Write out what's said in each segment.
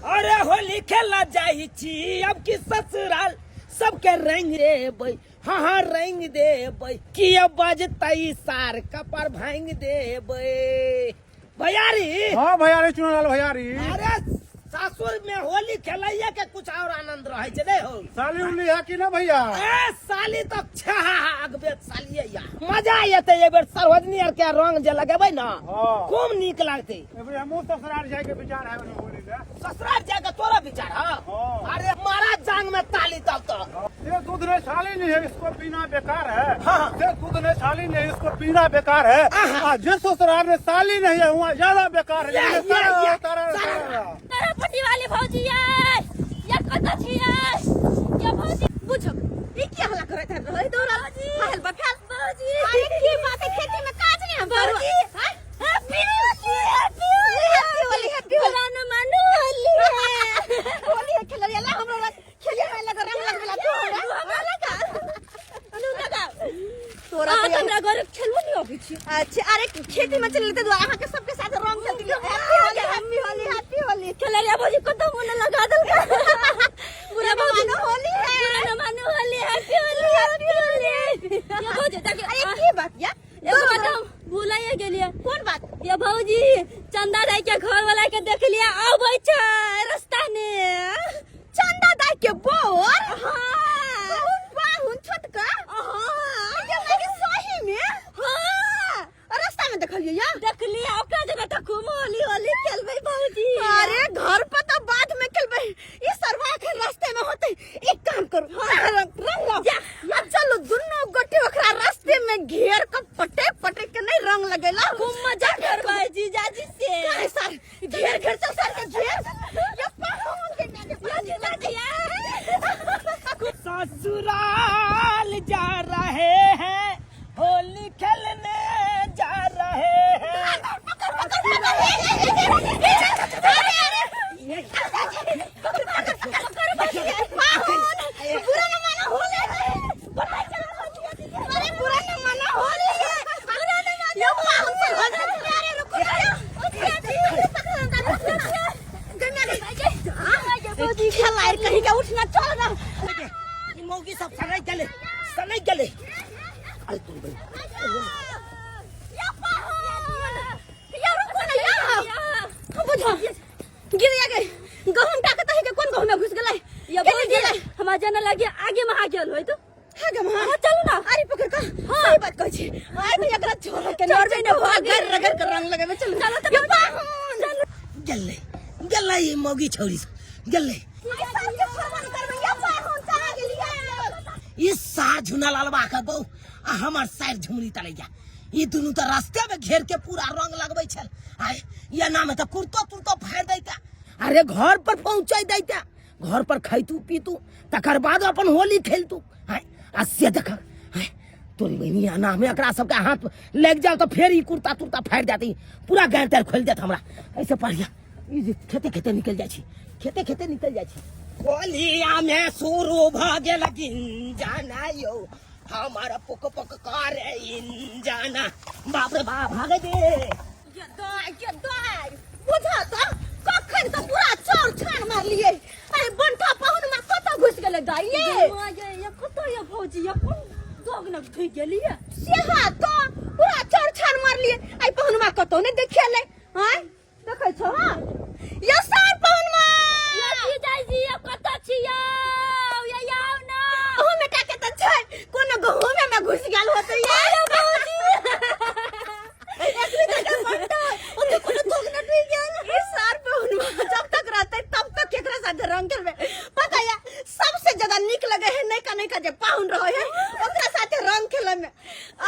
अरे होली खेला जाइ छी अब की ससुराल सबके रंग देबै। हाँ हाँ, रंग देबै। किया बजतै सार, कपार भांग देबै। भैयारी। हाँ भैयारी, चुनालाल भैयारी। अरे, सासुर में होली खेलैया के कुछ और आनंद रहे छै, नहीं हो? साली उली है कि ना भैया? ए साली तो छा अगबे साली या मजा एते। ए बेर सरोजनी आर के रंग जे लगेबै ना, खूब नीक लागतै। एबरी हमहूँ ससुराल जाय के विचार है होली ले। ससुराल जाके तोरा विचार है? हाँ। अरे मारा जांग में ताली तब तो। ये दूध नहीं छाली नहीं है, इसको पीना बेकार है। ये दूध नहीं छाली नहीं है, इसको पीना बेकार है। आ जिस ससुराल में साली नहीं है, वहाँ ज्यादा बेकार है। ये, तारा, ये, तारा, तारा। तारा। तारा पट्टी वाली भौजी ये या कत छियै या भौजी? बुझक, ई की हल्ला करैत रहै दौड़ल फैल बफैल? भौजी। अरे, की बात है? खेती में काज नहीं हम करू? भौजी। हाँ? Happy Holi, happy Holi. Happy Holi, happy Holi. पुराना मानू होली है। होली है, खेलरिया ला हमरो लग खेलिया में लग रंग लगबेला तू हमरा। हमरा लगा लू लगा। तोरा अहाँ तो तऽ हमरा घर खेलबो नहीं अबै छी। अच्छा, अरे खेती में चल लेते दुआरे अहाँ के सबके साथ रंग खेल दियो। Happy Holi, happy Holi, happy Holi. खेलरिया भौजी कतौ मुन लगा देलकै। बुरा मानो होली है। पुराना मानू होली, हैप्पी होली, हैप्पी होली। या भौजी, ताकि अरे, की बात या? एगो बात हम भूलाइए गेलियै। कोन बात? या भौजी, चंदा दाई के घर वाला के देख लिया आबै छै रास्ता ने। चंदा दाई के बोर? हाँ। पाहुन छोटका? हाँ। ये लगे सही में? हाँ। रास्ता में देखलिए या? देखलिए ओकरा जगह तऽ खूब होली होली खेलबै भौजी। अरे, घर पर तो बाद में खेलबै, ई सरवा एखन रास्ते में होते। एक काम करू, हाँ, रंग रंग लाओ। आ चलो दुनू गोटे ओकरा रास्ते में घेर के पटे पटे के नहीं रंग लगेला। खूब मजा करबै जीजाजी से। काहे सर, घेर घेर चल सर के घेर। ये पाहुन के नाके या जीजाजी या। ससुराल जा रहे हैं, होली खेलने जा रहे हैं। बुरा न मानो, होली है। अरे, बुरा न मानो, होली है। यो पाहुन सर हो जाए। अरे रुको, खेलार कहीं का, उठना, चल ना। ई मौगी सब सनै गेलै, सनै गेलै। अरे तुम बड़ी या पाहुन, या रुको ना, या बुझो गिर गई गहूम टाकत है के कोन गहूम में घुस गेलै? या केने भौजी, गेलै? हमरा जाना लगे आगे में आ गेल होय तो। हाँ गम, हाँ। हाँ, चलू ना। अरे पकड़ का। हाँ, सही बात कहै छी। आइ भी एकरा छोड़ के छोड़बै ने भौजी। रगड़ रगड़ के रंग लगेबै। चलू। चलू तऽ। यो पाहुन। गेलै, गेलै, ई मौगी छौरी सब गेलै। आई साल के फोन करबै। यो पाहुन कहाँ गेलियै? ई सार झुना लालबा के बहू आ हमर सार झुमरी तलैया, ई दुनू तऽ रास्ते में घेर के पूरा रंग लगबै छल। आय ये में तऽ कुर्तो तुर्तो फाड़ि दैता। अरे, घर पर पहुंचै दैता, घर पर खैतू पीतू, तकर बाद अपन होली खेलतू। आय आ से देख, आय तोरी बहिनी, एना में एकरा सबके हाथ लागि जाओ तऽ फेर ई कुर्ता तुर्ता फाड़ि देत, ई पूरा गारि तारि खोलि देत हमरा। एहिसँ बढ़िया ई जे खेते खेते निकलि जाइ छी, खेते खेते निकलि जाइ छी। होलिया में शुरू भऽ गेल गिंजाना यौ, हमर पुक पुक करे इंजाना। बाप रे बाप, भागे दे। ये दाइ, ये दाइ, बुझा तऽ कखन तऽ पूरा चाउर छान मारलियै। अरे बंटा पाहुन में कतऽ घुसि गेलै दाइ ये? ये ये कतऽ ये भौजी? ये कोन दोग न ढुकि गेली ये? सेहा तऽ पूरा चाउर छान मारलियै, आइ पहुनमा कतौ नहि देखेलै। आँय, देखै छौ? हाँ ये सार पहुनमा। ये जीजाजी, ये कतऽ छियै? ये आउ ना। गहूम टाके तऽ छै, कोनो गहूमे में घुसि गेल होतै ये। भौजी। एकरी तऽ बंटा ओते कोनो दोग न ढुकि गेल। ई सार पहुनमा जब तक रहतै तब तक केकरा साथे रंग खेलबै? पता या, सबसे ज्यादा नीक लगे है नैका नैका जे पाहुन रहे है, ओकरा साथे रंग खेले में।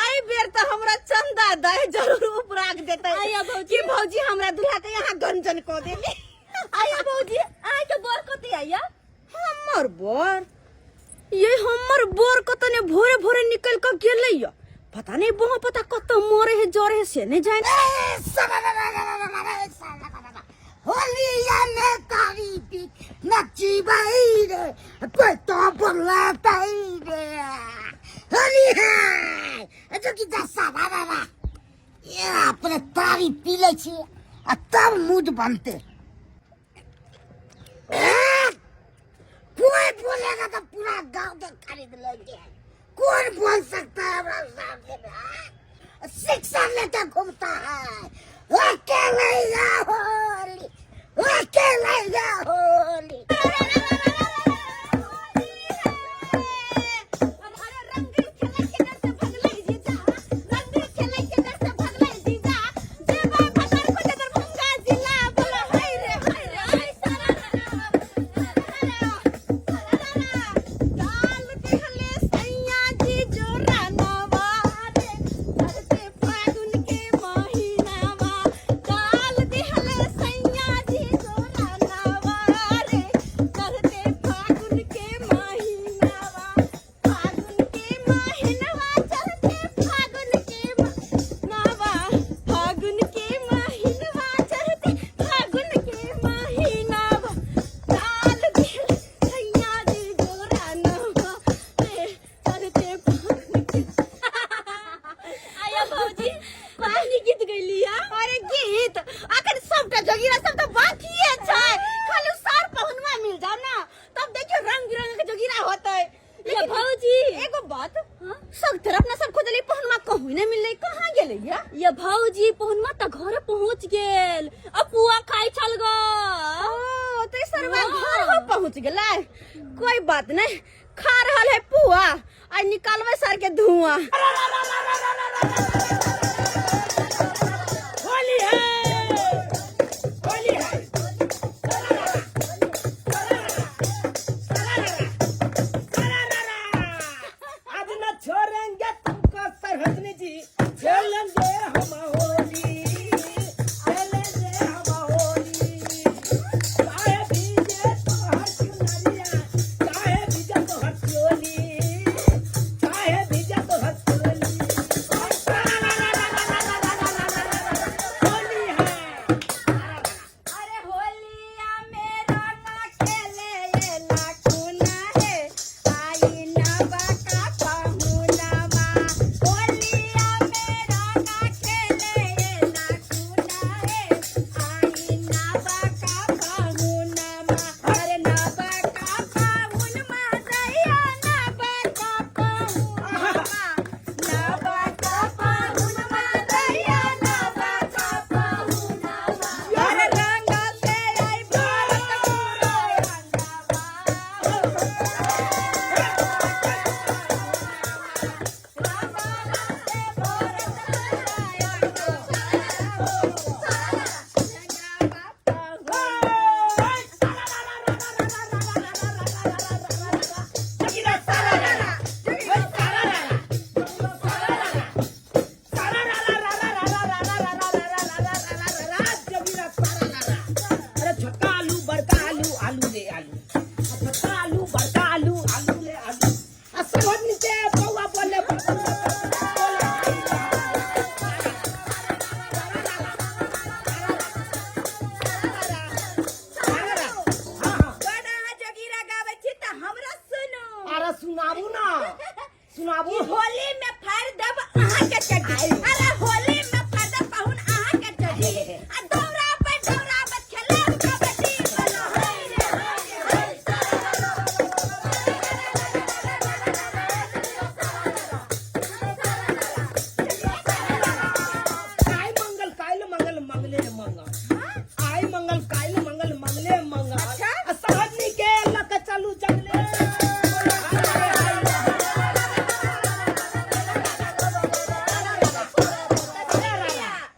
आई बेर तऽ हमरा चंदा दाई जरूर उपराग देतै आया भौजी। कि भौजी, हमरा दूल्हा के यहाँ गंजन कऽ देली। आया भौजी, अहाँके बर कतऽ आया? हमर बर ये, हमर बर कतऽ ने भोरे भोरे निकल कऽ गेलै या, पता नहीं बहु पता कतऽ मरे है जरे है से नहीं जाने। होलिया में तारी पी नचबै रे, पेटो बोलतै रे। होली है जो कि दसा बाबा ये अपने तारी पी लै छी आ तब मूड बनते। के पूरा गांव के खरीद लेंगे। कौन बोल सकता है हमारा सामने में, हाँ? शिक्षा लेके घूमता है। अकेले या होली, अकेले या होली। अरे रंग खेलै के डर से भगलै जीजा, रंग खेलै के डर से भगलै जीजा, जेबै भतर खोजे दरभंगा जिला। बोला हाय रे हाय रे हाय। सारा दाल दिहले सैया जी जोरा नवा रे, चढ़ते फागुन के महीनावा। दाल दिहले सैया जी जोरा नवा रे, चढ़ते फागुन के महीनावा। फागुन के महीनावा, चढ़ते फागुन के महीनावा। फागुन के महीनावा, चढ़ते फागुन के महीनावा। दाल दिहले सैया जी जोरा नवा रे, चढ़ते फागुन के। आया भौजी, कहानी गीत गैली। अरे गीत अखन सबटा जोगिरा सब तऽ बाकिए छै, खाली सार पहुनवा मिल जाओ ना, तब देखियो रंग बिरंग के जोगिरा होतै। ये भौजी, एगो बात, सब तरफ ना सब खोजली, पहुनवा कहूँ नहीं मिललै, कहाँ गेलै या? ये भौजी, पहुनमा तऽ घर पहुँच गेल, अब पुआ खाइ छल ग। ओ तो सरवा घर हो पहुँच गेलै। कोई बात नहीं, खा रहल है पुआ, आ निकालबै सर के धुआं। होली है, होली है। अब न छोड़ेंगे तुमको सरहदनी जी, खेलेंगे हम होली, खेलेंगे हम होली। चाहे भीजे तोहर चुनरिया, चाहे भीजे तोहर चोली, चाहे भीजे तोहर चोली। होली है। अरे होलिया मेरा ना खेले ये लाखुना है, आई ना बाका पहुनावा। होलिया मेरा ना खेले ये लाखुना है, आई ना बाका पहुनावा। अरे ना बाका पहुनमा दैया, ना बाका पहुनमा, ना बाका पहुनमा दैया, ना बाका पहुनावा। अरे रंग से आई भारत पूरा रंगवा। अरे छोटका आलू, बड़का आलू, आलू रे आलू, छोटका आलू, बड़का आलू, आलू रे आलू। आ सरहद के बउआ बोले बड़ा जोगीरा गाबै छी तऽ हमरा सुनू। अरे सुनाबू ना, सुनाबू। होली में फाड़ देब अहाँ के चड्डी, अरे होली में फाड़ देब पाहुन अहाँ के चड्डी, आ दौरा पर दौरा पर खेलब कबड्डी। बोलो हाय रे हाय रे हाय। आय मंगल कायल मंगल मंगले मंगल, आय मंगल कायल मंगल मंगले मंगल। अच्छा। आ सरहदनी के लक चलू जंगले।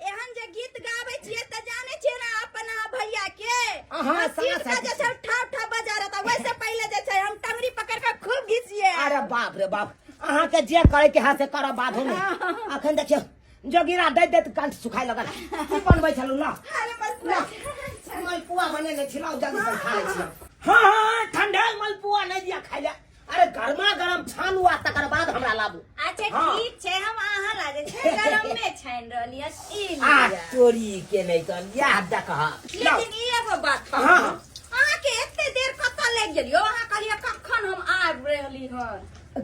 एहन जे गीत गाबै छियै तऽ जानै छियै ने अपन अहाँ भैया के अहाँ आ सास सीट का जे छै ठाव ठाव बजा रहता, वैसे पहिले जे छै हम टंगरी पकड़ के खूब घिचिए। अरे बाप रे बाप, अहाँ के जे करे के है से करब बाधो में। अखन देखियौ जोगिरा दैत दैत कंठ सुखाय लगल। की बनबै छलू ना? अरे बस। मलपुआ बनेने छलहुँ, जल्दी से खा लै छी। हाँ हाँ, ठंडा मलपुआ नहीं दिया खाइ ले। अरे गरमा गरम छानू आ तकर बाद हमरा लाबू। अच्छा। हाँ। ठीक छै, हम अहाँ लागे छै गरम में छानि रहली हँ, ई आ लिअ। चोरी के नहीं तो याद देख। लेकिन ई एगो बात कहू, हाँ, हाँ। अहाँके एते देर कतऽ लागि गेलियौ? अहाँ कहलियै कखन हम आबि रहली हन।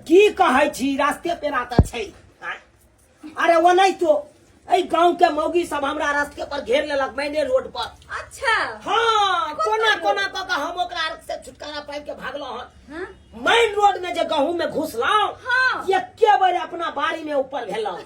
की कहै छी, रास्ते पेरा तऽ छै। आँय? अरे ओ नहीं तो एहि गांव के मौगी सब हमरा रास्ते पर घेर लेलक, मेने रोड पर। अच्छा। हाँ, कोना कोना कऽ के हम ओकरा से छुटकारा पाबि के भागलहुँ हन। हाँ? मैं मेन रोड में जे गहूम में घुसलहुँ हाँ। एके बेर अपना बाड़ी में ऊपर भेलहुँ।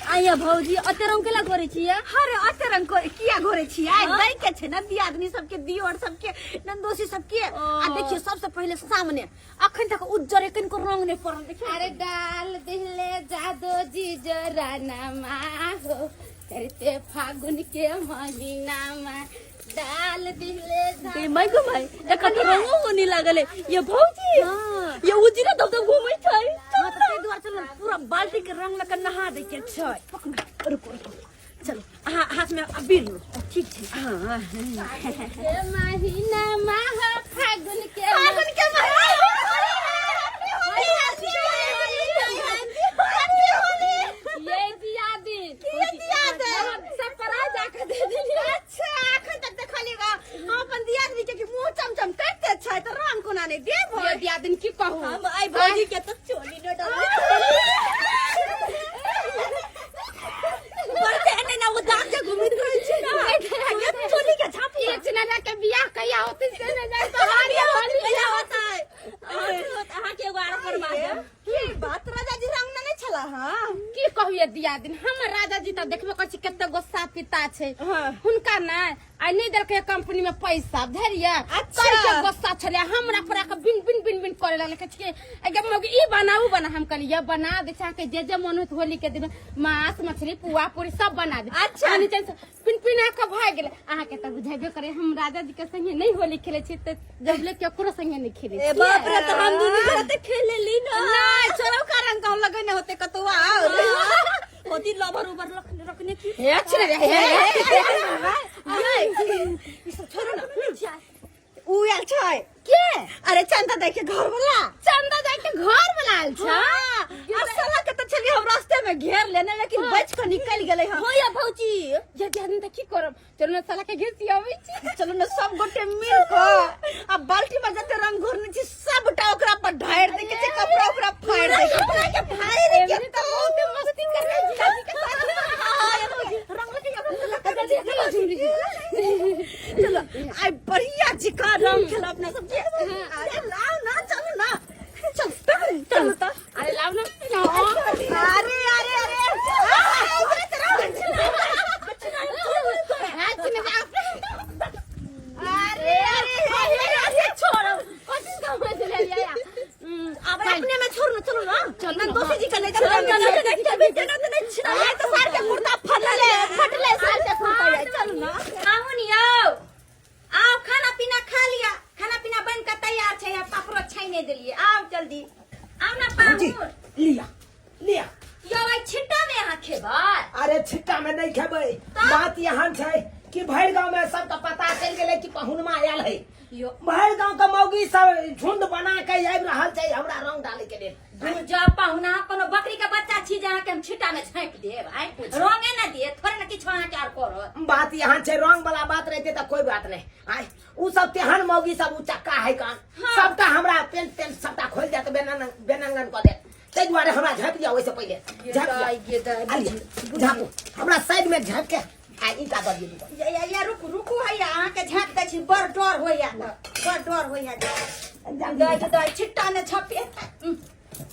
आइया भौजी अते रंग केला करै छियै? अरे अते रंग को किया घोरे छियै? आइ दै के छै ने दियादनी सबके, दियोर सबके, नंदोसी सबके। आ देखियौ सबसे पहिले सामने अखन तक उज्जर कनिको रंग नहि पड़ल, देखियौ। अरे डाल दिले जादो जी जरा नमा हो करते फागुन के महीना में डाल दिले ए my go my, एखन तऽ रंगो होनी लागल है। ये भौजी ये उजरे दब दब घूमै छै। हाँ, तऽ ताहि दुआरे चलू ने, पूरा बाल्टी के रंग लऽ के नहा दै के छै। पकड़ू, रुकू रुकू, चलू अहाँ हाथ में अबीर लू। ठीक छै। हाँ। के महीना में हो फागुन के फागुन के महीना। ये दिया दिन ये दियादिन? सब परा जाके दे दिलियै। अच्छा, एखन तक देखलियै हम अपन दियादनी के कि मुँह चमचम करते छै तऽ रंग कोना नहि देबै। ये दिया दिन की कहू, हम आइ भौजी के तऽ चोली न डरबै बढ़ते एने ना, ओ दाग के घुमैत रहै छै ना। ये चोली के झाँपू। एक चिनारा के बियाह कहिया होतै से नहि जानि। तो हारिया होतै, कहिया होतै? अहाँ के एगो आरो फरमा देब। की बात, राजा जी रंग नहि छला? हाँ। की कहू ये दिया दिन, हमर राजा जी तऽ देखबे करै छी कते गुस्सा पिता छै। हाँ। हुनका ने आइ नहि देलकै कंपनी में पैसा, बुझलियै? अच्छा। करके गुस्सा छलै हमरा पर, आके बिन बिन बिन बिन करे लगलै। कहै छियै ए मौगी ई बना उ बना। हम कहलियै बना दै छै अहाँके जे जे मन होत, होली के दिन मांस मछली पुआ पूरी सब बना दे। अच्छा। आ नीचे से पिन पिना के भागि गेलै। अहाँके तऽ बुझेबे करे, हम राजा जी के संगे नहि होली खेलै छी तऽ जबले केकरो संगे नहि खेलै ए छी। बाप रे, तऽ हम दुनू गोरा तऽ खेल लेली ना। नहि छोड़ो, कारण गाँव लगेने होते कतौ आओर होती लबर उबर रखने रखने की। हे अच्छे रे हे। ई सब छोड़ो ना, उ आयल छै के? अरे चंदा दाई के घर वाला। चंदा दाई के घर वाला आयल छै? हाँ, आ साला के तऽ छलियै हम रास्ते में घेर लेने, लेकिन बच के निकल गेलै हम। हो या भौजी, ये दिया दिन तऽ की करब? चलू ने साला के घिसी अबै छी। चलू ने सब गोटे मिल के आ बाल्टी में जते रंग घोरने छी सबटा ओकरा पर ढार दे के छै, कपड़ा ओकरा फाड़ दे के, कपड़ा के फाड़ के। एमनी तऽ बहुत मस्ती कर रहल छी दादी के साथ। रंग लगे। चलो आई बढ़िया जिका रंग खेल अपना सब के। अरे लाओ ना, चलो ना, चल चलो तो। अरे लाओ ना। अरे अरे अरे, अरे अरे अरे, छोड़ो। कथी समझ लेलियै? अब अपने में छोड़ ना, चलो ना, चलो ना, दोस्त जी का नहीं चलो ना, नहीं तो सार के कुर्ता फटले फटले, सार के कुर्ता है। चलो ना। पाहुन यौ आओ, खाना पीना खा लिया, खाना पीना बन के तैयार छै, पापड़ो छाइने देलियै, आओ जल्दी आओ ना। जी। पाहुन। लिया लिया। यौ आइ छिट्टा में अहाँ खेबै? अरे छिट्टा में नहीं खेबै, बात यहाँ छै कि भरि गांव में सबके पता चलि गेलै कि पहुनमा आयल है। यो। भरि गांव के मौगी सब झुंड बना के आबि रहल छै हमरा रंग डाले के लेल। जब पाहुना, कोनो बकरी के बच्चा छी जे अहाँके हम छिट्टा में छाँपि देब? आइ रंगे ना दिए थोड़े ना किछो अहाँके आर करत। बात यहाँ छै, रंग वाला बात रहते तऽ कोई बात नहीं। आय उ सब तेहन मौगी सब उ चक्का है कान, सबटा हमरा पेंट तेंट सबटा खोलि देत, बेनंगन बेनंगन कऽ देत। ताहि दुआरे हमरा झाँपि दिअ, ओहिसँ पहिले झाँपि दिअ। आलिए, झाँपू हमरा साइड में झाँपि के आ ईंटा दऽ दिअ दूगो। या या या, रुकू रुकू, हैया अहाँके झाँपि दै छी। बड़ डर होइया, बड़ डर होइया। दइ दइ, छिट्टा ने छपे।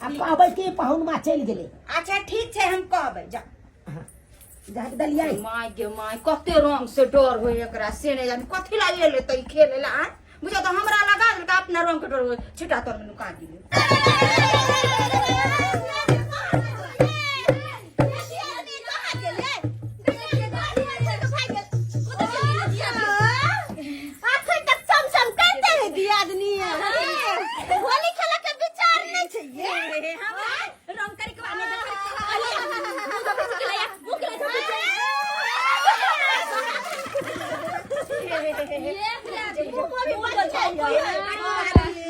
आ कहबै कि पहुनमा चलि गेलै। अच्छा ठीक छै, हम कहबै, जा। झाँपि देलियै। My गे my, कते रंग से डर होय एकरा से नहि जानी कथी ला एलै तऽ ई खेले ला। आँय बुझो तऽ हमरा लगा देलकै, अपना रंग के डर होय छिट्टा तर में नुका दिलै। अखन तक चमचम करते है दियादनी, होली खेला के विचार नहीं चाहिए। रंग करी के बाद नहीं।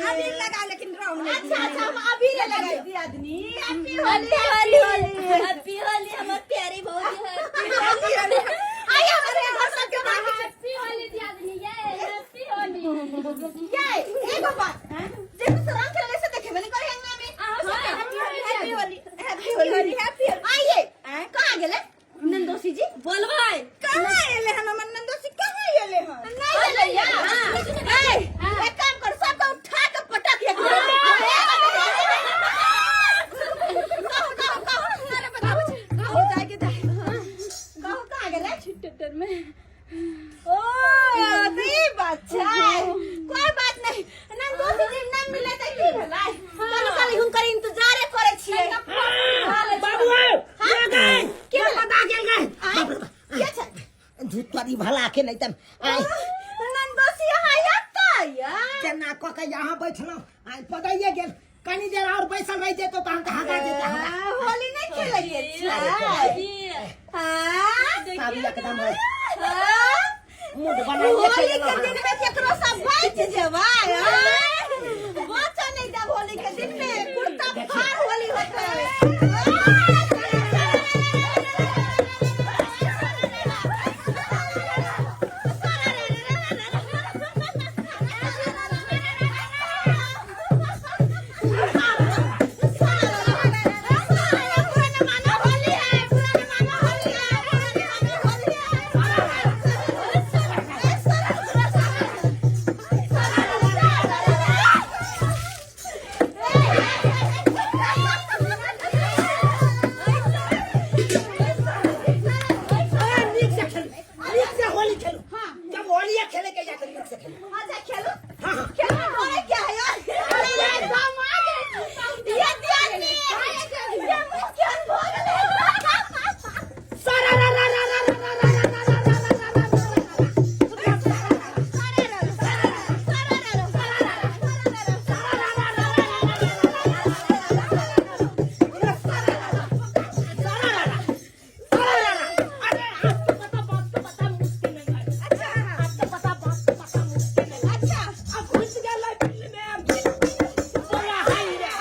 अभी लगा, लेकिन रंग नहीं। अच्छा अच्छा, हम अभी ले लगा दियादनी। हैप्पी होली, हैप्पी होली हमर प्यारी भौजी, हैप्पी। आइए हमारे घर सबके बाकी। हैप्पी होली दियादनी, ये हैप्पी होली। ये एगो बात, जे कुछ रंग खेले से देखे नहीं करे हंगा में। Happy Holi, happy Holi, happy Holi. आइए, कहाँ गेले नंदोसी जी? बोलबै। कहाँ एले हन हमर नंदोसी? कहाँ एले हन? नहीं एले यार। ए, एक काम कर, सबके उठा के पटक एक। के नहीं तम आय नंदोसी हाया ताया केना कऽ के यहाँ बैठलहुँ आइ पदाइए गेल कनी देर और बैसल रहि जेतो तऽ अहाँके हगा जेतै हमरा। होली नहीं खेले के छै हां साड़ी एकदम है हां मूड बनाइए होली के दिन में केकरो सब बच जेबै बच नहीं देब होली के दिन में कुर्ता फाड़ होली होता है। नीक से खेलू, नीक से होली खेलू। जब होली खेले के जाते नीक से खेलू। अच्छा खेलो। हाँ हाँ। खेलो और क्या है यार? ये दिया नहीं ये मुख्य भोग ले। सारा रा रा रा रा रा रा रा रा रा रा रा रा रा रा। अरे आपको पता बात तो पता मुश्किल नहीं है। आपको पता बात तो पता मुश्किल नहीं है। अब घुस गया बिल में बोला हाय रे।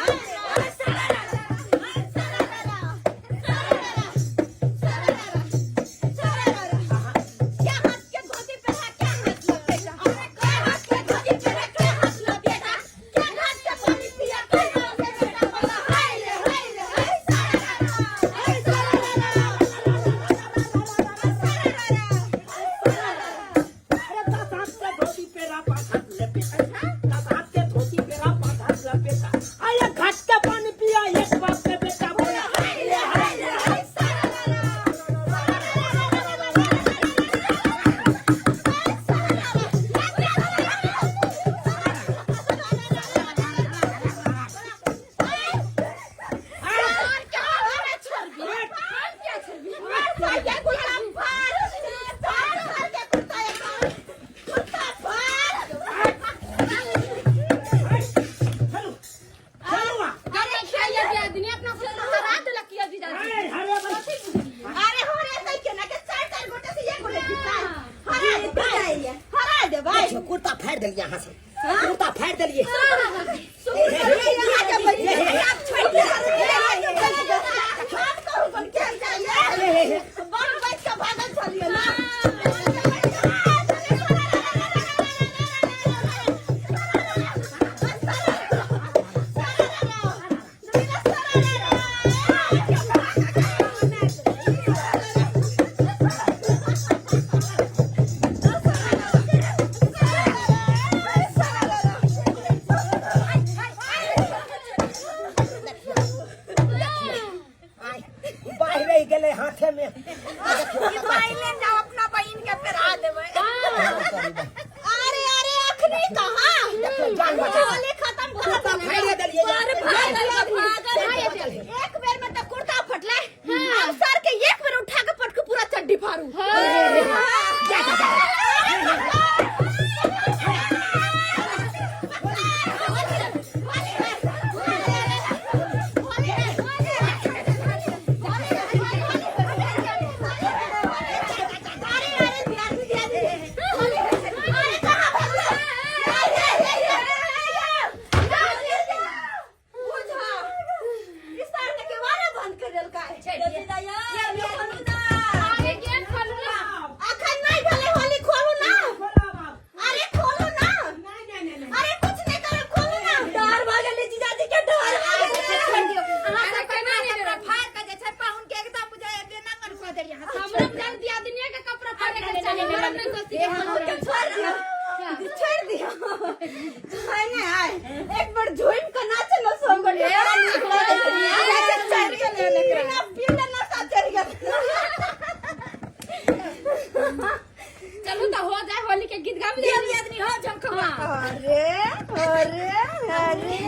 अरे दस हाथ से धोती पेरा पांच हाथ लपेटा, दस हाथ के धोती पेरा पांच हाथ लपेटा, अरे घाट का पानी पिया एक बाप के बेटा बोला हाय रे हाय रे हाय। चलो चलो वहाँ। अरे खेलिए दियादनी अपना हरा देलक किया जीजाजी। अरे हरे भाई। अरे हो रे तई के ना के चार चार गोटे से एक गोटे जीता हरा दे भाई, हरा दे भाई। देखियो, कुर्ता फाड़ देलिए यहाँ से, कुर्ता फाड़ देलिए। आय, बाढ़ रहि गेलै हाथे में। अपना बहिन के पेरा देबै। अरे अरे अखनी कहाँ जान बचा। होली खत्म भऽ कुर्ता गेलै। फाड़िए देलिए। अरे भागल एक बेर में तऽ कुर्ता फटलै, अब सर के एक बेर उठा के पटकू पूरा चड्डी फाड़ू। जा जा जा। अरे गेट खोलू ना। अखन नहीं भेलै होली, खोलू ना। अरे खोलू ना। अरे कुछ नहीं करब, खोलू ना। डर भऽ गेलै जीजाजी के, डर भऽ गेलै। अहाँ सब केना नहि रहब? फाड़ के जे छै पाहुन के एकदम बुझाय बेना कर कऽ देलियै। हमरा बुझायल दियादनिये के कपड़ा फाड़े के चाही, हमरा नहि सोची के के छोड़ दियौ, छोड़ दियौ। हाय ने हाय, एक बार झूम के नाचे न सब गोटे, बड़ा नीक लागै छै। चढ़ गेलै बिना पीले नशा चढ़ गेल। चलू तऽ हो जाए होली के गीत गाबि लिअ। आदमी हो झमकवा। अरे अरे अरे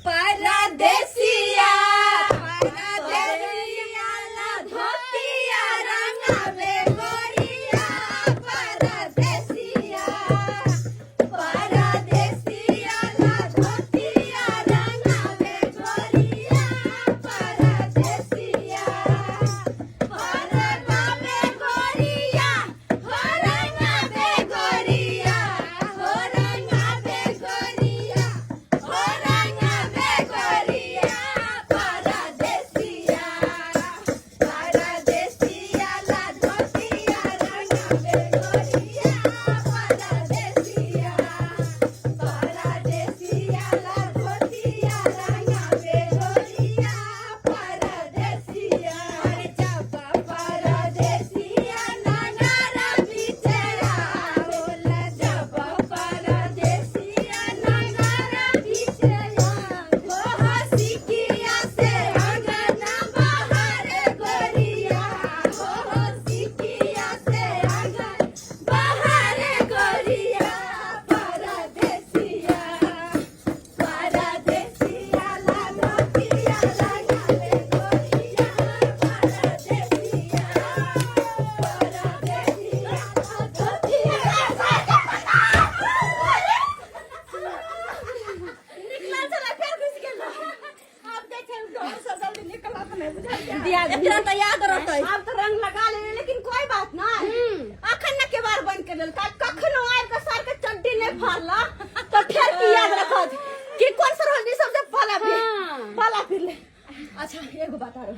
परदेसिया परदेसिया ला धोतिया रंगावे गोरिया। एकरा तो याद रहतै। आब तो रंग लगा लेले, लेकिन कोई बात ना, अखन न के बार बंद कर देलका, कखनो आबि के सर के चड्डी नहीं फाड़ला तो फेर की याद रखत कि कौन सरोजनी सबसे पहला फिर पहला फिर ले। अच्छा एगो बात आरो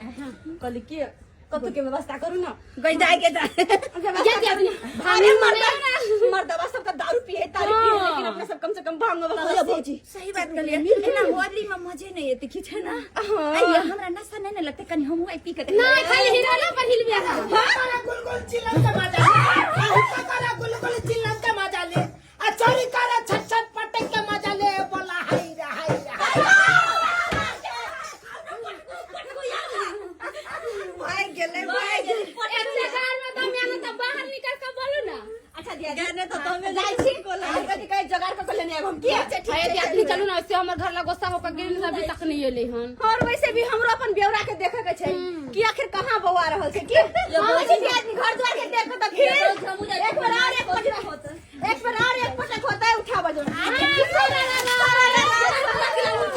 कहली कि कतौ के व्यवस्था करू ना गई जाए के जाए। अरे मर्दा मर्दवा सब का दारू पिए तारू पिए, लेकिन अपना सब कम से कम भांग वांग भौजी। सही बात कहलिए, एना होली में मजे नहीं एते की छै ना। आइए हमरा नशा नहीं ने लगते, कनी हमहू आई पी के देखबै। नहीं खाली हिरोला पर हिलबे। तारा गुलगुल चिल्लम के मजा ले, तारा गुलगुल चिल्लम के मजा ले, आ चोरी करा छत छत पटक के मजा ले, बोला हाय रे हाय रे हाय। भाग गेलै भाग गेलै। एते घर में दम आना त बाहर निकल के बोलू ना। अच्छा दिया ने तो हमें जाइ छी कथि कहे जोगाड़ क के लेने आब हम की। अच्छा ठीक अरे आदमी चलू ना, से हमर घर ला गुस्सा होकर गिर अभी तक नहीं एले हन। और वैसे भी हमरो अपन बेवरा के देखे के छै कि आखिर कहाँ बौआ रहल छै की। हां जी आदमी घर द्वार के देख के त फिर एक बार और एक पटक होता, एक बार और एक पटक होता है उठा बजो।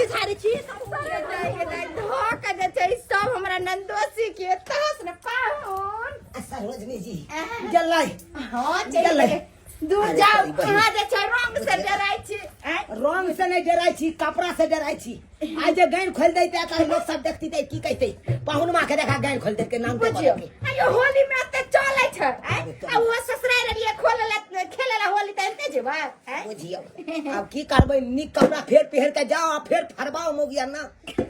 झाड़ी छी धो के जे छै सब हमरा नंदोसी के तहस ने पाहुन। सरोजनी जी जल्लै हां जल्लै दूर अरे जाओ, सॉरी, बहिन। अहाँ जे छै रंग से डराइ छी। आँय? रंग से नहीं डराइ छी, कपड़ा से डराइ छी। आइ जे गानि खोलि दैते तऽ लोक सब देखती तऽ की कहते, पाहुन माँ के देखा गानि खोलि देलकै नाम के बुझियौ बदल के। आइयो होली में एते चलै छै। आँय? आ ओहो ससुरारि एलियै खोले ला खेले ला होली तऽ एते जेबै। आँय? बुझियौ आब की करबै, नीक कपड़ा फेर पहिर के जाओ आ फेर फरबाओ मौगिया ना।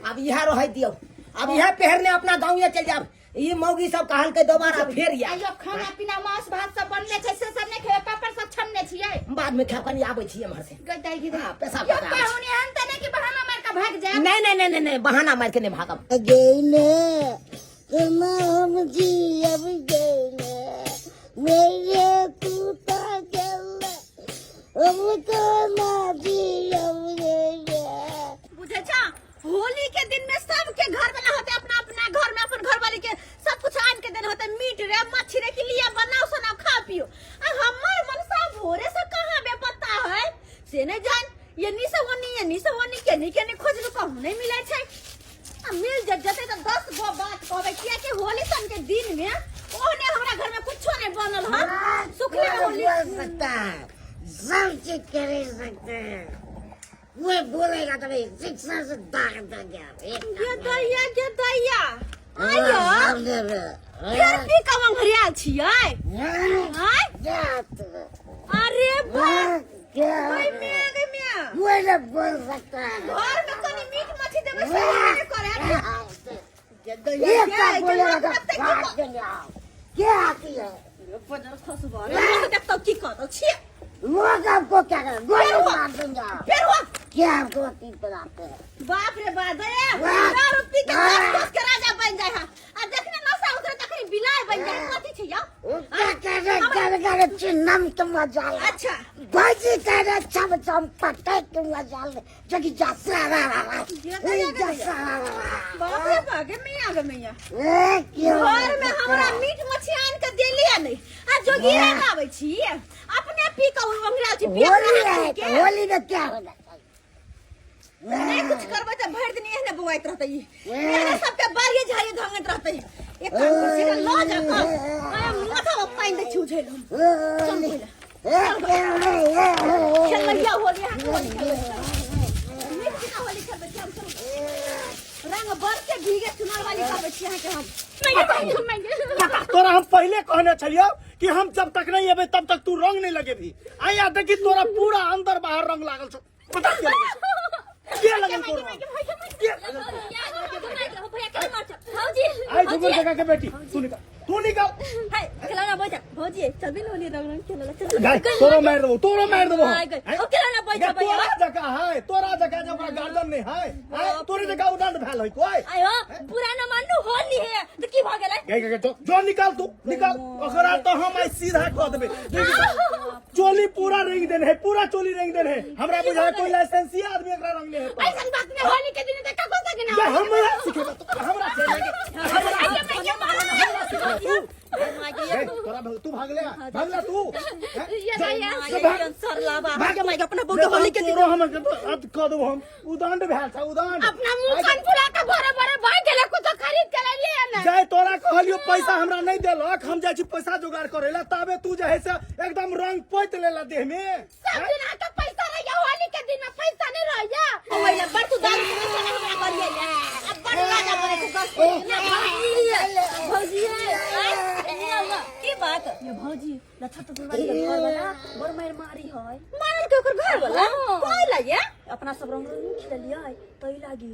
आब इएह रहै दियौ, आब इएह पहिरने अपना गाँवे चलि जायब। ई मौगी सब कहलकै दोबारा फेर या। आइयो खाना पीना मांस भात सब बनले छै से सब नहि खेबै, पापड़ सब छनने छियै। बाद में खायब, कनी आबै छी एम्हर से। गई दाई गई। हाँ, पेशाब यो करऽ आबै छी। पाहुन एहन तऽ नहि कि बहाना मारि कऽ भागि जायब। नहीं नहीं नहीं नहीं नहीं, बहाना मार के नहीं भागब। गेले केना हम जियब गेले, मेरे टूटा गेले हम केना जियब गेले। बुझै छा होली के दिन में सबके घर वाला होते अपना अपना घर में अपन घर वाले के सब कुछ आन के देने होते, मीट रे मछली रे के लिए बनाओ सुनाओ खा पियो। आ हमर मनसा भोरे से कहाँ बेपत्ता है से नहीं जान, ये नी से ओनी ये नी से ओनी के नी के नी खोजलू कहूँ नहीं मिले छै। आ मिल जते तो 10 गो बात कहबे, किया कि होली सन के दिन में ओहने हमरा घर में कुछो नहीं बनल है, सुखले में होली बोल सकता है, सब चीज कर सकते हैं, वो बोलेगा तो नहीं शिक्षा से दाग देंगे। ये दैया ये दैया आइयो फिर पी कवन घरियाल छियै। आय अरे बाप ओय मियां गे मियां, वो नहीं बोल सकता है। घर में कनी मीट मछली देबै से नहीं करे। ये दैया एक का ये बोलेगा तो लगतै की भाग देंगे आप। क्या आती है देखतौ की कहतौ छियै। लोग आपको क्या करें, गोली मार देंगे आप। फेर हो क्या आपको तीन बनाते हैं। बाप रे बाप रे, दारू पी के दस दस के राजा बन जाए हा, आ देखने नशा उतरे तखनी बिलाय बन जाए। कथी छै यौ? क्या करे करे करे चिन्हम के मजा ले। अच्छा बाजी करे चम चम पटक के मजा ले, जो कि जा सारा रा जा सारा रा। बाप रे बाप गे मियां गे मियां, ए क्यों घर में हमरा मीट मछली आन के देलिए नहीं, आ जोगिरा गाबै छी अपने पी के अंगरा छी पी होली है तो होली में क्या होना चाहिए? नहीं कुछ करबै तऽ भरि दिन एहने बौआइत रहतै ई, एहने सबके बारिये झाड़िये धंगैत रहतै। एक काम कर सीधा लऽ जा कऽ माथा में पानि दै छी उझैल हम। चल पहिले खेलैया होली, अहाँके होली खेलबै, नीक जेना होली खेलबै छी हम। चलू रंग बरसे भीगे चुनार वाली कहबै छी अहाँके हम। पता तोरा हम पहले कहने छलियौ कि हम जब तक नहीं एबै तब तक तू रंग नहीं लगेबही। आया देखी तोरा पूरा अंदर बाहर रंग लागल छौ। पता के लगल छौ? के लगल तोरा? के लगल तोरा? आई झुमर जगह के बेटी तू निकल, तू निकल। हाय खेलौना बैठ भौजी, चलबी न होली रंग रंग खेलला चल। गाय तोरो मार देबो, तोरो मार देबो। आय गए। ओ खेलौना बैठ गे, भैया। तोरा जगह है, तोरा जगह जब ओकरा गार्डन नहीं है, आय तोरे जगह उदंड भेल है कोई। आयो पुराना मानू होली है तो की भ गेलै? गे गे गे, जो जो निकाल तू निकाल, ओकरा तो हम आई सीधा कह देबे। चोली पूरा रंग देने है, पूरा चोली रंग देने है। हमरा बुझाय कोई लाइसेंसी आदमी एकरा रंगले है। ऐसन बात नहीं, होली के दिन त कको सके ना। ये हमरा सिखेबा तू, हमरा सिखेबा। ए, तोरा तू भाग ले, भाग ले तू। ये दैया भाग। सर लाबा के माइक अपना बौआ तो होली के दिन तोरो हम अत कऽ देबो हम उदंड भेल छ उदंड अपना मुंह कान फुला के भरे भरे भाग गेले कुछ खरीद के ले ना जाय तोरा कहलियो पैसा हमरा नहीं देलक हम जाइ छी पैसा जुगाड़ करे ला ताबे तू जे है से एकदम रंग पोत लेला देह में सब दिन आके पैसा रह गया होली के दिन में पैसा नहीं रह गया ओइला बड़ तू दारू के नशा में हमरा करिए ले अब बड़ राजा बने तू गस भौजी है की बात ये भौजी लच्छा तो वाली के घर वाला बड़ मार मारी है मारल के ओकर घर वाला कोई लागे अपना सब रंग रंग खेललियै तै लागी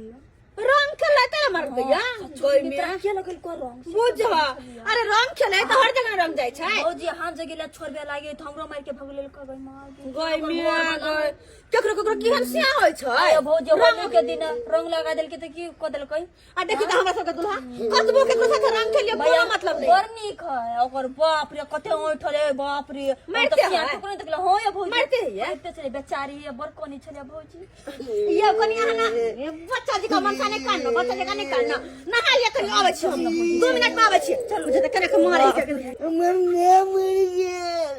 रंग खेलै त मार गया कोई में के लगल को रंग बुझवा अरे रंग खेलै त हर जगह रंग जाइ छै भौजी हम जगह छोड़बे लागे त हमरो मार के भगलेल कबै मार गई मिया गई केकरो केकरो केहन सिया होइ छै आयो भौजी होली के दिन रंग लगा देलकै त की क देलकै आ देखी त हमरा सबके दुल्हा कतबो केकरो साथे रंग खेलियो कोनो मतलब नहीं बड़ नीक है ओकर बाप रे कते ऐठल है बाप रे हम मारते तऽ सियान है। टुकड़ा देखल हो या भौजी मारते है? मारते छलै बेचारी है बड़ कोनी छलै भौजी ये कनी अहाँ ना बच्चा जी का मनसा नहीं कानना बच्चा जी का नहीं कानना नहा लिया कनी आबै छी हम 2 मिनट में आबै छी चलू जे त केना के मारै के हमर माय मरि गेल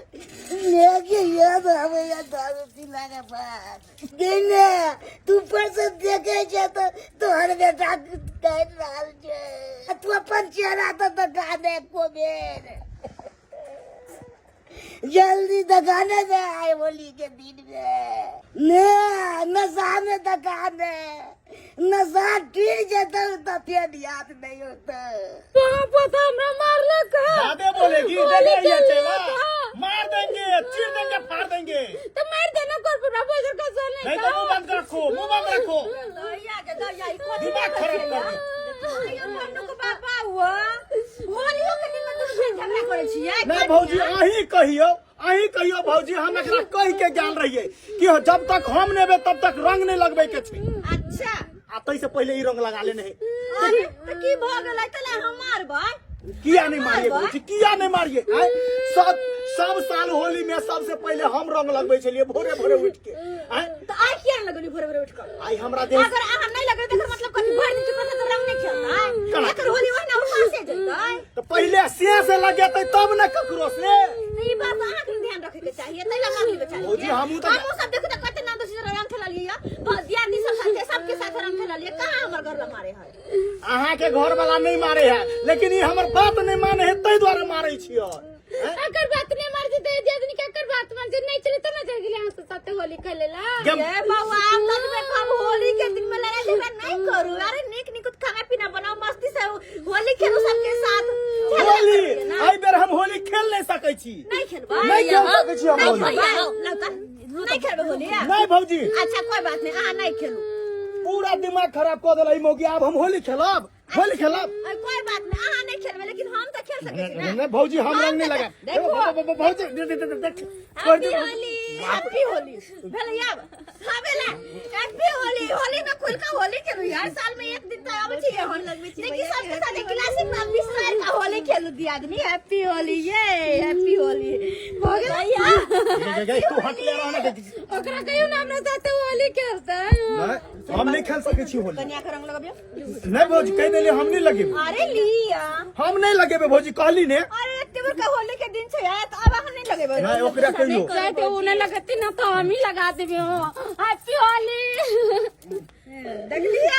मायके याद आबैया दारू पीलाके बाद गे तू ऊपर से देखे छै तऽ तोहर बेटा काटि रहल छै आ तू अपन चेहरा तऽ देखा दे एको बेर जल्दी दुकाने में आए होली के दिन में ने नशा में दुकान है नशा टूट जेतौ तऽ फेर याद नहीं होता पापा तो हमरा मारलक है ज्यादा बोलेगी होली देख के ये चेला लिए मार देंगे चीर देंगे फाड़ देंगे तो मार देना कर पूरा बोझ का सोने नहीं तो मुंह बंद रखो मुंह बंद रखो दैया के दैया ई कथी दिमाग खराब कर दे अयो पन्नू के बाबा हुआ होलियो के दिन में तू झगड़ा करै छियै नहीं भौजी अहीं कहियो अहीं कहियो भौजी हम एकरा कह के गेल रहिए कि जब तक हम नेबे तब तक रंग नहीं लगबे के छै अच्छा आ तै से पहिले ई रंग लगा लेने है अरे त की भ गेलै तले हम मारबै किया नहीं मारिए भौजी किया नहीं मारिए आँय? सब सब साल होली में सबसे पहिले हम रंग लगबै छलिए भोरे भोरे उठ के आँय? त आइ किया नहि लगली भोरे भोरे उठ कऽ आइ हमरा देह अगर अहाँ नहीं लगले त एकर मतलब कथी भरि दिन चुप रहतै त रंग नहीं खेलतै केना? एकर होली ओहिना उपासे जेतै तऽ पहिले से से लगेतै तब ने ककरो से त ई बात अहाँके ध्यान रखे के चाहिए तै ला मारली बेचारी भौजी, हमहूँ तऽ- हमहूँ सब देखू त कते नाम दोषी रंग खेललियै बस दियादनी सब साथे सबके साथे रंग खेललियै कहाँ हमर घर ला मारे है अहाँ के घर वाला नहीं मारे है लेकिन ई हमर बात नहीं माने है ताहि दुआरे मारे छियै अगर बात नहीं मार दे दे आदमी के अगर बात मान जे नहीं चले तो ना जाए गेले हम साथे होली खेले ला गेम ए बौआ आब तक में कब होली के दिन में लड़ाई झगड़ा नहीं करू अरे नीक नीक खाना पीना बनाओ मस्ती से होली खेलू सबके साथ झगड़ा होली करिए ना। एहि बेर हम होली खेल नहीं सकै छी नहीं खेलबै नहीं खेल सकै छी हम नहीं होली खेलबै लगता नहीं खेलबै होली नहीं भौजी अच्छा कोई बात नहीं अहाँ नहीं खेलू पूरा दिमाग खराब कऽ देला ई मौगी आब हम होली खेलब होली खेलब अरे कोई बात नहीं अहाँ नहीं खेलबै लेकिन हम तो खेल सकै छी ना नहीं भौजी हम रंग नहीं लगा देखो। भौजी दे दे दे देख कर happy they Holi happy Holi भेलै आब हाँ भेलै हैप्पी होली होली में खुल के होली खेलू यार साल में एक दिन तो आबै छै होली लगबै छै देखी सबके साथ क्लासिक में बिसरार का होली खेलू दी आदमी हैप्पी होली ये हैप्पी होली भऽ गेल गे, गे, तू हट ले रहा ना ओकरा कहियो ना हमरा साथे होली खेलतै नहीं, हम नहीं खेल सकै छी होली कनिया के रंग लगबियो नहीं भौजी कहि देली हम नहीं लगेबे अरे लिया हम नहीं लगेबे भौजी कहली ने अरे एते बड़का होली के दिन छै यार तो अब अहाँ नहीं लगेबै नहीं ओकरा कहियो चाहे तो उ नहीं लगती ना तो हम ही लगा देबे हो हैप्पी होली देखलियै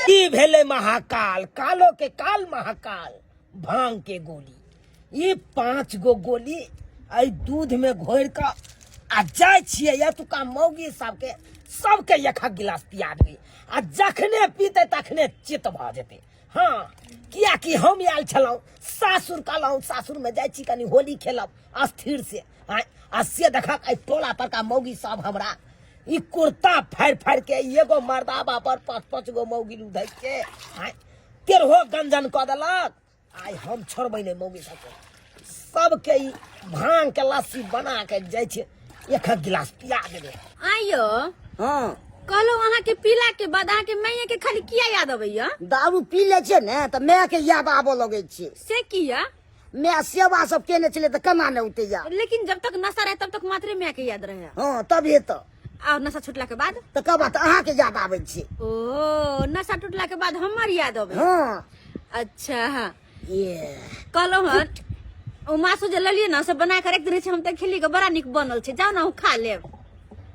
की भेलै महाकाल कालो के काल महाकाल भांग के गोली ई 5 गो गोली एहि दूध में घोरि कऽ आ जाइ छियै एतुका मौगी सबके सबके एक गिलास पिया देबै आ जखने पीतै तखने चित भऽ जेतै। हाँ, कियाकि हम आयल छलहुँ सासुर, कहलहुँ सासुरमे जाइ छी कनि होली खेलब अस्थिर से। आँय, आ से देखक एहि टोला परका मौगी सब हमरा ई कुर्ता फाड़ि फाड़ि के एगो मर्दाबा पर 5-5 गो मौगी लुधै के आँय तेरहो गंजन कऽ देलक। आइ हम छोड़बै नहि मौगी सबके, सबके ई भांग के लस्सी बना के जाइ छै एक एक गिलास पिया देबै। आइयो हाँ कहलहुँ अहाँ के पीला के बाद अहाँ के माइये के खाली किया याद अबैया? दारू पी लै छै ने तऽ माय के याद आबऽ लगै छै। से किया? माय सेवा सब केने छलै तऽ केना नहि औतै याद? लेकिन जब तक नशा रहे तब तक मात्रे माय के याद रहे। हाँ तबे तऽ। और नशा छुटला के बाद? तकर बाद अहाँ के याद आबै छै। ओ नशा टूटला के बाद हमर याद अबै। हाँ। अच्छा हाँ। ये कहलहुँ हन ओ मासु जे लेलियै ने से बना के राखि देने छै, हम तऽ खेली के बड़ा नीक बनल छै, जाउ ने अहूँ खा लेब।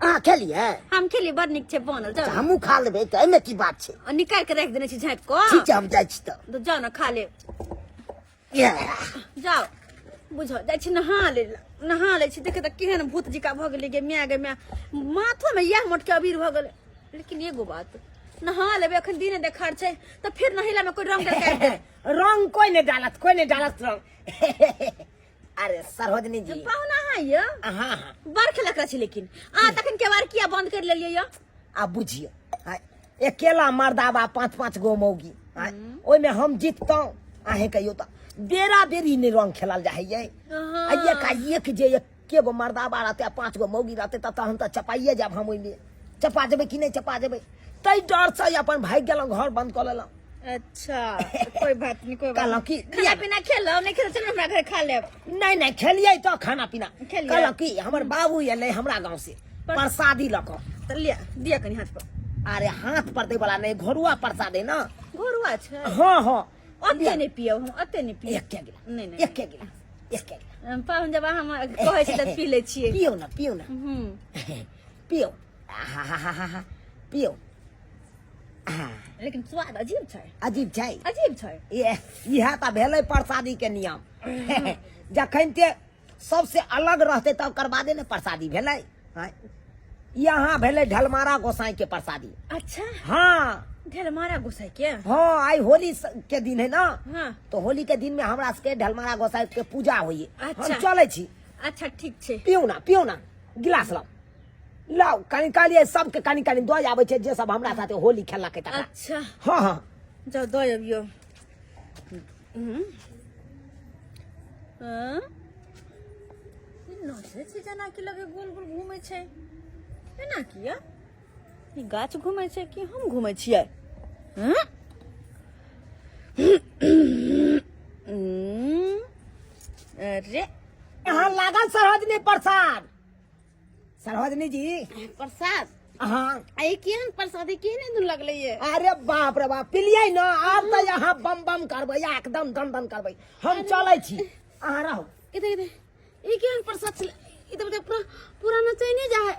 अहाँ खेलियै? हम खेली, बड़ नीक छै बनल, जाउ। हमहूँ खा लेबै तऽ एहिमे की बात छै? आ निकालि के राखि देने छी झाँपि कऽ। ठीक छै, हम जाइ छी तऽ। तऽ जाउ ने खा लेब। ये। जाउ, बुझो जाइ छी नहा ले, नहा लै छी। देखे तऽ केहन भूत जिका भऽ गेलै गे माय, गे माय, माथोमे इएह मोटके अबीर भऽ गेलै। लेकिन एगो बात, नहा लेबै अखन दिने देखार छै तऽ फेर नहेला में कोई रंग डालके? रंग कोई नहीं डालत, कोई नहीं डालत रंग। अरे सरोजनी जी। पाहुना अहाँ ये? हाँ हाँ। बड़ खेलक छै, लेकिन अहाँ तखन केवाड़ किया बंद कर लेलियै ये? आ बुझियो, हाँ, अकेला मर्दाबा पाँच पाँच गो मौगी, हाँ, ओहिमे हम जीततहुँ? अहें कहियो तऽ बेरा बेरी नहि रंग खेलल जाइ है। आ एक आ एक जे एके गो मर्दाबा रहतै आ पाँच गो मौगी रहतै तऽ तहन तऽ चपाइए जायब हम ओहिमे। चपा जेबै कि नहि चपा जेबै, ताहि डरसँ अपन भागि गेलहुँ, घर बंद कऽ लेलहुँ। अच्छा, कोई बात नहीं, कोई बात। कहलहुँ कि खाना पीना खेलहुँ नहीं खेलहुँ? चलू हमरा घर खा लेब। नहीं नहीं, खेलियै तऽ खाना पीना। खेलियै। कहलहुँ कि हमर बाबू एलै हमरा गाँव से प्रसादी लऽ कऽ। तऽ लिअ, दिअ कनि हाथ पर। अरे हाथ पर दै वाला नहि, घरुआ प्रसाद है ना। घरुआ छै? हाँ हाँ। ओते नहि पियब हम, ओते नहि पियब। एके गिलास। नहि नहि। एके गिलास, एके गिलास। पाहुन जब अहाँ कहै छी तऽ पी लै छियै। पियौ ना, पियौ ना। हूँ। पियौ, आहा, पियौ। हाँ। लेकिन स्वाद अजीब छै। अजीब छै? अजीब छै। ये इएह तऽ भेलै प्रसादी के नियम। जखन ते सबसे अलग रहतै तब ओकर बादे ने प्रसादी भेलै। आँय? यहाँ भेलै ढलमारा गोसाई के प्रसादी। अच्छा। हाँ। ढेलमारा गोसाई के? हाँ, आई होली के दिन है ना। हाँ। तो होली के दिन में हमरा सबके ढलमारा गोसाई के पूजा होइए। हम अच्छा। चलै छी। अच्छा, ठीक छै। पियौ ना, पियौ ना, गिलास लाउ, लाउ। कनि कहलियै सबके कनि कनि दऽ आबै छै, जे सब हमरा साथे होली खेललकै तकरा। अच्छा। हाँ हाँ। जाउ दऽ अबियौ। हम्म। हाँ? ई नचै छै जेना कि लगे गोल गोल घूमै छै। एना किया ई गाछ घूमै छै कि हम घूमै छियै? हँ? अरे यहाँ लागल सरोजनी प्रसाद, सरोजनी जी। प्रसाद? हाँ। आ ई केहन प्रसाद, ई केहन दिन लगलै ये? अरे बाप रे बाप, पिलियै ना, आब तऽ यहाँ बम बम करबै, एकदम दन दन करबै। हम चलै छी, अहाँ रहू। इधर इधर, ई केहन प्रसाद छलै? ई तऽ पूरा पूरा नचैने जा है।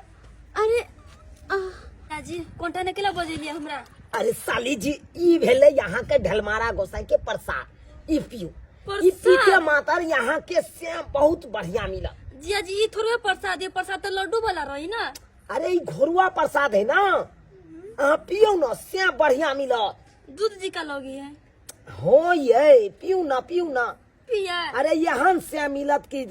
अरे आह। जी कोनटा ने केला बजेलियै हमरा? अरे साली जी, ई भेलै यहाँ के ढलमारा गोसाई के प्रसाद, ई पियू। ई प्रसाद? पीते मातर यहाँ के सेम बहुत बढ़िया मिलत। जिया जी, ई थोड़े प्रसाद है, प्रसाद तो लड्डू वाला रही ना। अरे ई घोरुआ प्रसाद है ना, अहाँ पियौ ना, सेम बढ़िया मिलत। दूध जी का लगी है। हो ये, पियू ना, पियू ना। पिया। अरे यहाँ से मिलत कि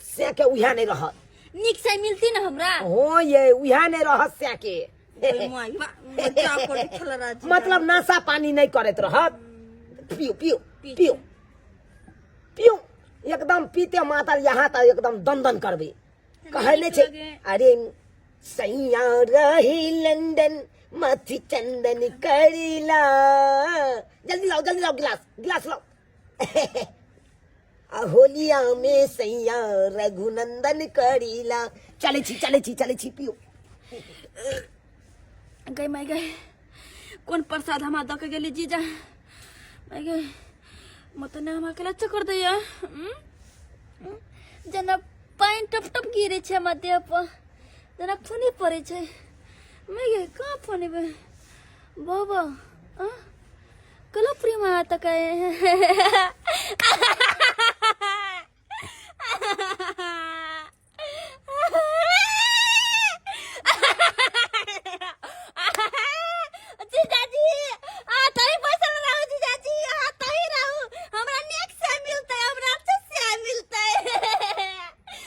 से के उहे नहीं रहत। नीक से मिलती ना हमरा? हो ये, उहे नहीं रहत से के। माय बा, मजा कर खेल राजी। मतलब नशा पानी नहीं करत रहत। पियो पियो पियो पियो, एकदम पीते मातर यहाँ तक एकदम दन दन करबे। कहै नहीं छै। अरे सैया रही लंदन, मथी चंदन करीला। जल्दी लाओ, जल्दी लाओ, गिलास गिलास लाओ। आ होलिया में सैया रघुनंदन करीला। चले छी, चले छी, चले छी, पियो। गई माय गई, कोन प्रसाद हमरा दऽ के गेली जीजा? माय गई, मत ने हमरा केला चक्कर दैया। जेना पानि टप टप गिरै छै हमरा देह पर, जेना फनी पड़ै छै। माय गई, कहाँ फनेबै बाबा? आ कला प्रेम आता का? जीजाजी, आ तही बैसल रहू। जीजाजी, अहाँ तही रहू, हमरा नीक से मिलतै, हमरा अच्छा से मिलतै।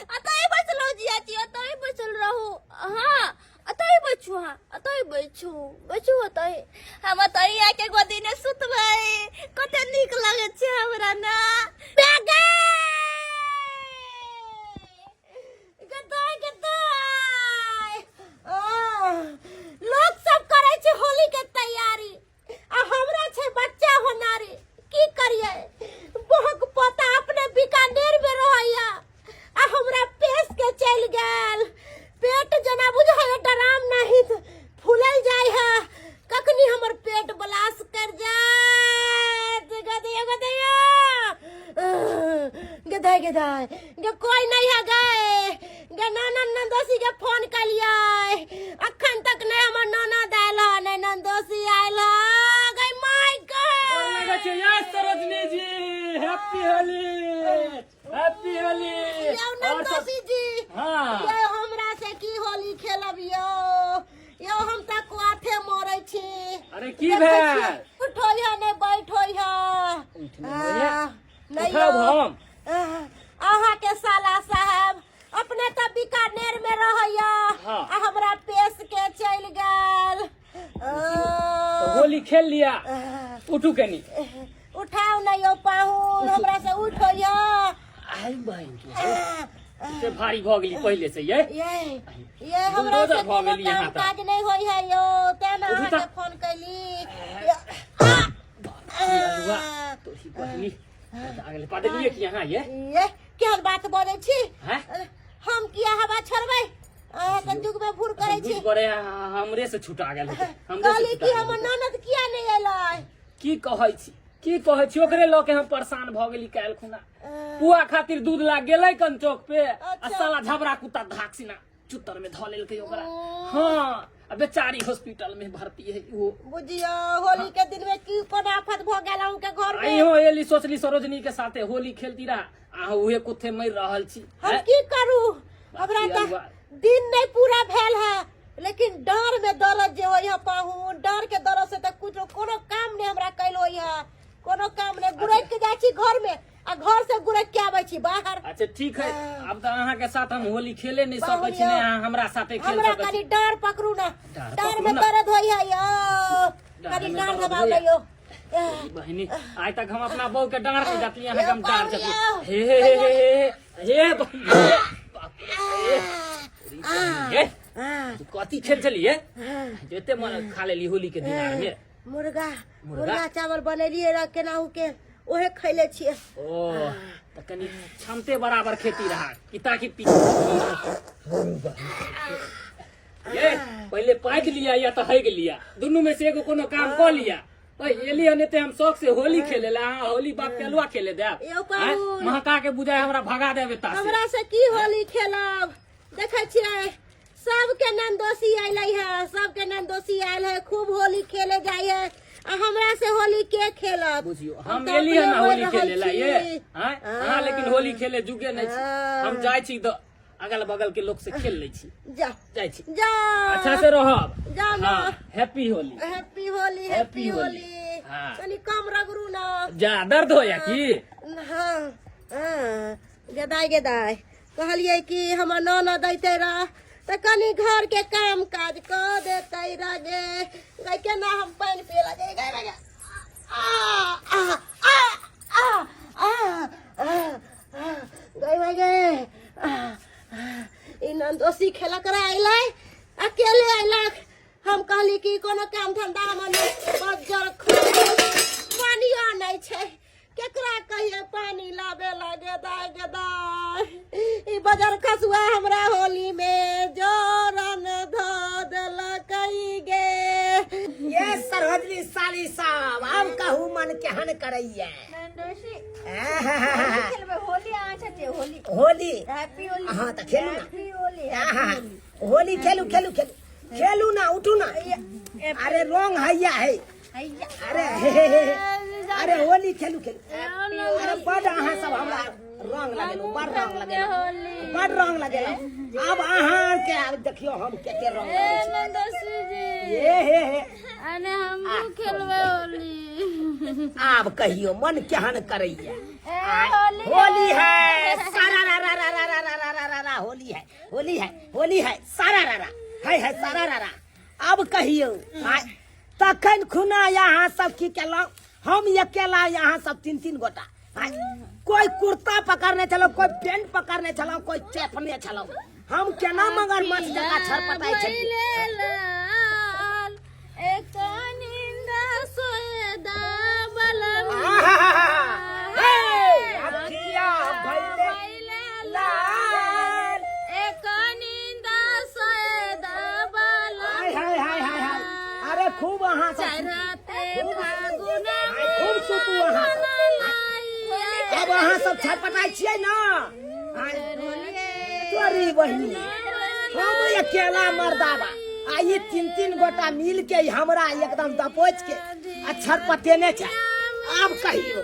आ तही बैसल रहू जीजाजी, आ तही बैसल रहू। हाँ, आ तही बैठू। हाँ, आ तही बैठू, बैठू ओतही। हम तही आके गोदी ने सुतबै, कते नीक लगै छै हमरा ना। गे दाय गे कोई नहीं है गए गे नाना नंदोसी के फोन कलियै अखन तक नहीं हमर ननद आयल है नहीं नंदोसी आयल है गई my God लगै छै yes Sarojini ji happy Holi happy Holi यौ और सब नंदोसी जी हाँ यौ हमरा से की होली खेलब यौ यौ हम तऽ कुआथे मरै छी अरे की देखै भेल छियै, उठो है नहीं बैठो है उठ नहि होइए। नहीं उठाब यौ। हम अहाँ के साला साहब अपने तऽ बीकानेर में रहैया हाँ। आ हमरा पेश के चलि गेल तो होली खेल लिया उठू कनी उठाउ नहीं यौ पाहुन हमरा से उठो यौ आई बहिन के से भारी भऽ गेली पहिले से ये ये ये हमरा से बुलडोजर भऽ कोनो गेली काम यहाँ तऽ। काज नहीं होई है यौ तें ना उठू अहाँके तऽ। फोन कैली अरुआ तोरी बहिनी आ गेलै पदलियै कि अहाँ ये ये केहन बात बजै छी हैं? हम किया हवा छोड़बै अहाँके युग में भूर करै छी दूध करे हमरे से छुटा गेल हेतै हमरे से कहली छुटा कि गेल हमर हेतै। ननद किया नहीं एलै की कहै छी की कहै छी ओकरे लऽ के हम परेशान भऽ गेली काल्हि खुना पुआ खातिर दूध लाग गेलै कन चौक पे आ अच्छा। साला झबरा कुत्ता धाक सिना चुत्तर में धऽ लेलकै ओकरा हाँ आ बेचारी हॉस्पिटल में भर्ती है वो बुझियो होली के दिन में की कोन आफत भऽ गेल अहूँके घर में इहो एली सोचली सरोजनी के साथे होली खेलती रहा आ उहे कुत्थे मर रहल छी हम हैं? की करू हमरा बाकी तऽ अरुआ। दिन नहीं पूरा भेल है लेकिन डर में दर्द जे होय है पाहुन डर के दर्द से तऽ कुछ कोनो काम नहीं हमरा कैल होय है कोनो काम नहीं गुरक के जाइ छी घर में आ घर से गुरक के आबै छी बाहर अच्छा ठीक है अब तऽ अहाँ के साथ हम होली खेले नहीं सकै छी बाहुन नहीं यौ। अहाँ हमरा साथे खेल हमरा सकै कनी छी डर पकड़ू ना डाँर डर पकड़ू में ना। दर्द होय है यौ डाँर कनी में डाँर दर्द दबाव होइए। ना यौ बहिनी आइ तक हम अपना बहू के डाँर नहीं जाती अहाँ के हम डाँर यौ, जाती हे हे हे हे हे हे बहिनी, हे, बाप रे, हे, हे, तू कथी खेल छलियै एते मन खा लेली होली के दिन में मुर्गा मुर्गा चावल बनेलियै रह केनाहु के ओहे खैले छियै ओ तऽ कनि क्षमते बराबर खेती रहा कि ताकि पी ये पहिले पाकि लिया या तऽ हगि लिया दुनू में से एगो कोनो काम कऽ लिया ओए एली हन एते हम शौक से होली खेले ला अहाँ होली बाप के अलुआ खेले देब यौ पाहुन। महका के बुझाय हमरा भगा देब एता से हमरा से की होली खेलब देखै छियै सबके नंदोसी अयलै है सबके नंदोसी आयल है खूब होली खेले जाइ है आ हमरा से होली के खेलब बुझियो हम हम तऽ एली हन अपने होली मरि रहल खेले ला ये छी। आँय? अहाँ लेकिन होली खेले जुगे नहीं छी हम जाइ छी तऽ अगल बगल के लोग से खेल लै छी जा जाइ छी जा अच्छा से रहब जाओ ना। हाँ, happy Holi happy Holi happy happy Holi. Holi हाँ। कनी कम रगड़ू ना जा दर्द होया की हाँ हाँ गेदाय गेदाय कहलियै कि हमर ननद अयतै रह तऽ कनि घरके काम काज कऽ देतै रह गे गै केना हम पानि पिए लए गे गै गै आ आ आ आ आ आ गै गै गे आ, आ, ई नन्दोसी खेलक रह अयलै अकेले अयलक हम कहली कि कोनो काम धंधा हमर नहि बज्जर पानियो नहि छै केकरा कहिए पानी लाबे लागे दाय गे दाय ई बजर खसुआ हमरा होली में जोरन धो देलकै गे ये सरहदली साली साहब आब कहू मन केहन करैया नंदोशी खेलबै होली अहाँ छथिन होली होली हैप्पी होली हाँ तऽ खेलू ना हैप्पी होली आहा, होली खेलू खेलू खेलू खेलू ना उठू ना अरे रंग हैया है अरे हे हे हे हे। अरे होली खेलू खेलू अरे बड अहाँ सब हमरा रंग लगेलहुँ बड रंग लगेलहुँ बड रंग लगेलहुँ आब अहाँ के आब देखियौ हम के के रंग लगै छी हे हे हे अने हमहूँ खेलबै होली आब कहियो मन केहन करैया होली होली है सारा रा रा रा रा रा रा रा रा रा होली है होली है होली है सारा रा रा है है सारा रा रा आब कहियो आय, तखन खुना यहाँ सब की केलहुँ हम अकेला यहाँ सब तीन तीन गोटा आय, कोई कुर्ता पकड़ने छलहुँ कोई पैंट पकड़ने छलहुँ कोई चेपने छलहुँ हम केना मगरमच्छ जकाँ छरपटाइ छलियै लाल एक निंदा सोएदा बलम हे, अखिया भइले लाल। एक निंदा सोएदा बलम हाय हाय हाय हाय हाय अरे खूब अहाँ सब चढ़ते फागुन आइ खूब सुतू अहाँ सब। अब अहाँ सब छटपटाइ छियै ने तोरी बहिनी हम अकेला मर्दाबा आ ई तीन तीन गोटा मिल के हमरा एकदम दबोच के आ छरपटेने छै। आब कहियो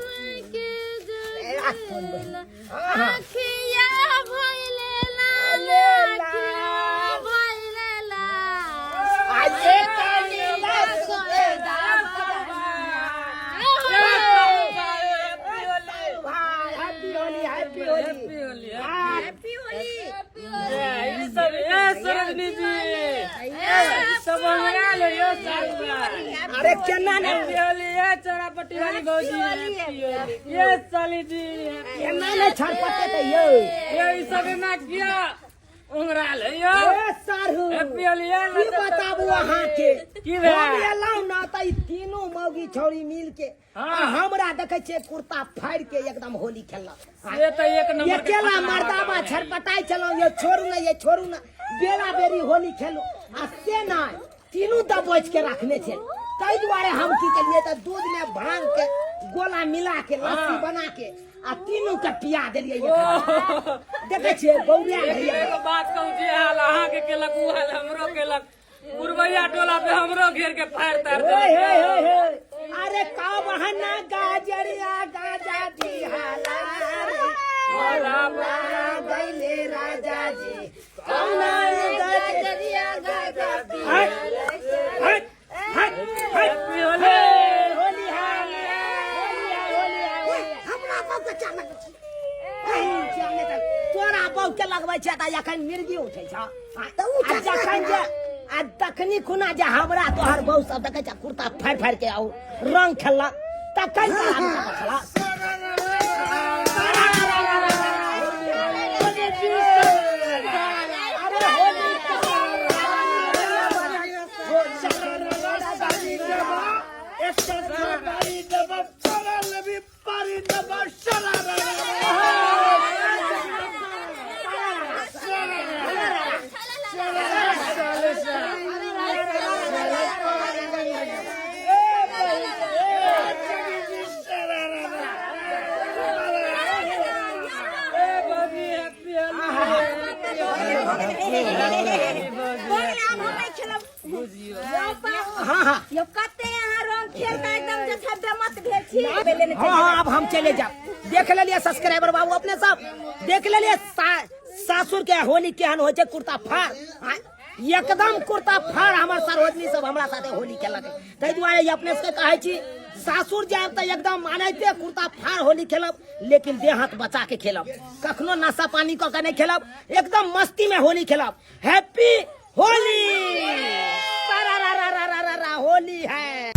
ए, आ तोरी बहिनी। हाँ, हाँ। अखिया भइले लाल, अखिया भइले लाल। आ ये काली सुते भाई, happy Holi, happy Holi, happy Holi. ई सब ए सरोजनी जी, ई सब हमरा ले यो सारुआ। अरे केना ने हैप्पी होली ए चोरापट्टी वाली भौजी, हैप्पी होली ये साली जी। केना ने छरपटे ते यो। ये ई सब ना किया उंगरा ले यो। ए सारू, हैप्पी होली ए। की बताबू अहाँ के? की भेल? हम एलहुँ ना तऽ ई तीनू मौगी छौड़ी मिल के आ हमरा देखै छियै कुर्ता फाड़ि के एकदम होली खेललक। से तऽ एक नंबर के अकेला खतरा मर्दाबा बात है। छरपटाइ छलहुँ, ये छोड़ू ना, ये छोड़ू ना, बेरा बेरी होली खेलू आ से नहि, तीनू दबोच के रखने छै। ताहि दुआरे हम की केलियै तऽ दूध में भांग के गोला मिला के लस्सी बना के आ तीनू के पिया देलियै। देखै छियै बौरिया भैया। एगो बात कहू, जे हाल अहाँके केलक ओ हाल हमरो केलक। पुरवैया टोला पे हमरो घेर के फाड़ तार हे हे देलक। हे हे, अरे का बहना गाजरिया गाजा जी हाला गैले राजा जी, कौना गाजरिया गाजा जी। हट हट हट हट। हैप्पी होली, होली है, होली है, होली है, होली है। हमरा बाबू के चाह लगै छै। तोरा बहू के लगबै छै तऽ एखन मिर्गी उठै छ। तऽ उठै आ जखन जे आ तखनी खुना जे हमरा तोहर बहू सब देखै छै कुर्ता फाड़ि फाड़ि के आउ रंग खेललक तखन तोरा आबि कऽ पछला। अरे होली। ए भौजी, हैप्पी होली। आब हम नहि खेलब। हाँ हाँ। यो कते यहाँ रंग खेल के एकदम जे छै बेमत भेल छी। हाँ हाँ, अब हम चले जाओ। देख लेलिए सब्सक्राइबर बाबू, अपने सब देख लेलिए सासुर के होली केहन होइ छै। कुर्ता फाड़ एकदम कुर्ता फाड़ हमर सरोजनी सब हमरा साथे होली खेलक। ताहि दुआरे ई अपने सबके कहै छी, सासुर जायब तऽ एकदम मानैते कुर्ता फाड़ होली खेलब, लेकिन देह हाथ बचा के खेलब, कखनो नशा पानी कऽ के नहि खेलब, एकदम मस्ती में होली खेलब। हैप्पी होली, रा रा रा रा रा रा, होली है।